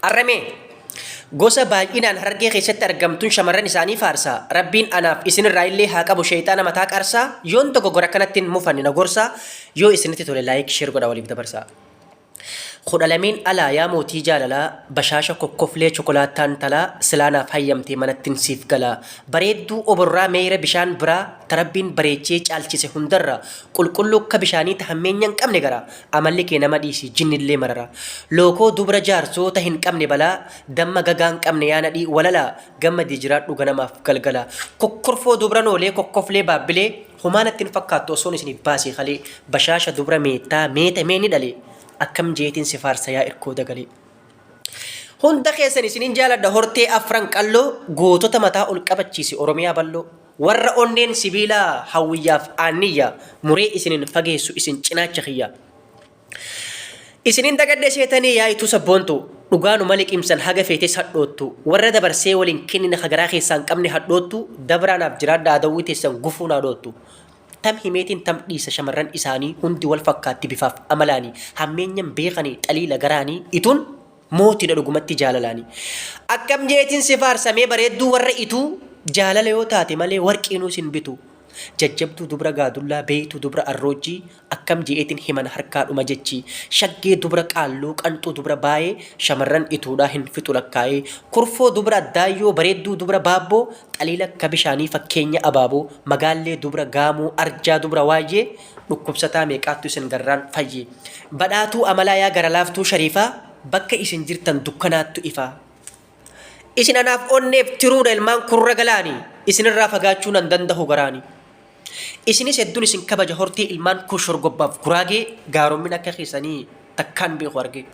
Arra mee gosa baay'inaan Harargee keessatti argamtun shamarran isaanii faarsa. Rabbiin anaaf isinirraa illee haa qabu sheyxaana mataa qarsaa. Yoon dogoggore akkanatti hin mufanne na gorsaa. Yoo isinitti tole like share godhaa waliif dabarsaa. 12n alaa yaa mootii jaalalaa bashaasha kokkoflee chokolaattaa intalaa silaa naaf hayyamtee manattin siif galaa. Bareedduu oborraa meeyra bishaan biraa ta Rabbiin bareechee caalchise hundarra qulqulluu akka bishaanii ta hammeenya hin qabne garaa. Amalli kee nama dhiisi jinnillee marara. Lookoo dubra jaarsoo ta hin qabne balaa damma gagaa hin qabne yaa nadhii walalaa gammadii jiraadhu ganamaaf galgala. Kokkorfoo dubra noolee kokkoflee baabbilee homaa natti hin fakkaattu osoon isiniif baasee kalee bashaasha dubra meettaa meeta mee ni dhalee akkam jeetiin si faarsa yaa irkoo dagalee. Hunda keessan isinin jaaladha hortee afran qalloo gootota mataa ol qabachiise Oromiyaa balloo. Warra onneen sibiilaa hawwiyyaaf aanniyya muree isinin fageessu isin cinaacha kiyya. Isinin dagadhe seetanii yaa ituu sabboontu dhugaa numa liqimsan haga feetes hadhoottu warra dabarsee wal hin kennine ka garaa keessaa hin qabne hadhoottu dabraa naaf jiraadhaa adawwii teessan gufuu naa dhoottu. Tam himeetiin tam dhiisa shamarran isaanii hundi wal fakkaatti bifaaf amalaani hammeenyan beekani xaliila garaani ituun Mootiidha dhugumatti jaalalaani. Akkam jeetiin si faarsa mee bareedduu warra ituu jaalala yoo taate malee warqiinuu sin bitu. Jajjabduu dubra gaadullaa beeytuu dubra arroojjii akkam je'eetin himan harkaa dhuma jechi. Shaggee dubra qaalluu qanxuu dubra baayee shamarran ituudhaa hin fixu lakkaa'ee. Kurfoo dubra addaayyoo bareedduu dubra baabboo xaliila akka bishaanii fakkeenya abaaboo magaallee dubra gaamoo arjaa dubra waayyee Dhukkubsataa meeqaattu isin garraan fayye. Badhaatuu amalaa yaa garalaaftuu shariifaa bakka isin jirtan dukkanaattu ifaa. Isin anaaf onneef tiruudha ilmaan kurra galaani isinirraa fagaachuu nan dandahu garaani. Isinis hedduun isin kabaja hortee ilmaan kush horgobbaaf guraagee gaarommina akka keessanii takkaan beeku argee.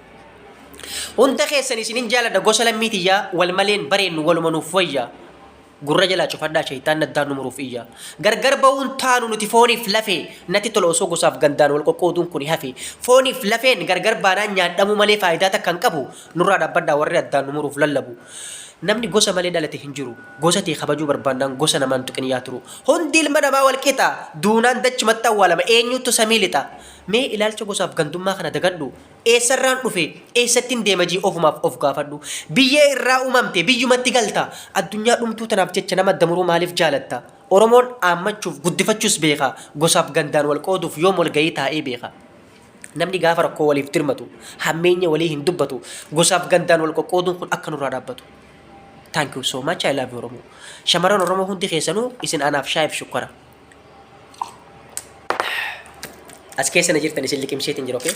Hunda keessan isinin jaaladha gosa lammii tiyyaa wal maleen bareennu waluma nuuf wayya. Gurra jalaa cufadhaa sheyxaanni addaan nu muruuf iyya. Gargar ba'uun taanu nuti fooniif lafee natti tola osoo gosaaf gandaan wal qoqqooduun kuni hafe. Fooniif lafeen gargar baanaan nyaadhamuu malee faayidaa takka hin qabu. Nurraa dhaabbadhaa warri addaan nu muruuf lallabu. Namni gosa malee dhalate hin jiru. Gosa tee kabajuu barbaannaan gosa namaa hin tuqin yaa turu. Hundi ilma namaa wal qixa. Duunaan dachumatti awwaalama eenyuttu samii lixa. Mee ilaalcha gosaaf gandummaa kana dagadhu. Eessarraan dhufe? Eessattin deema jii ofumaaf of gaafadhu. Biyyee irraa uumamte biyyumatti galta. Addunyaa dhumtuu tanaaf jecha nama adda muruu maaliif jaalatta? Oromoon aammachuuf guddifachuus beeka. Gosaaf gandaan wal qooduuf yoom wal gahii taa'ee beeka? Namni gaafa rakkoo waliif dirmatu, hammeenya walii hin dubbatu. Gosaaf gandaan wal qoqqooduun kun akka nurraa dhaabbatu. Thank you so much I love you Oromoo. Shamarran Oromoo hundi keessanuu isin anaaf shaayiif shukkara. As keessa na jirtan isin liqimseetiin jira okay?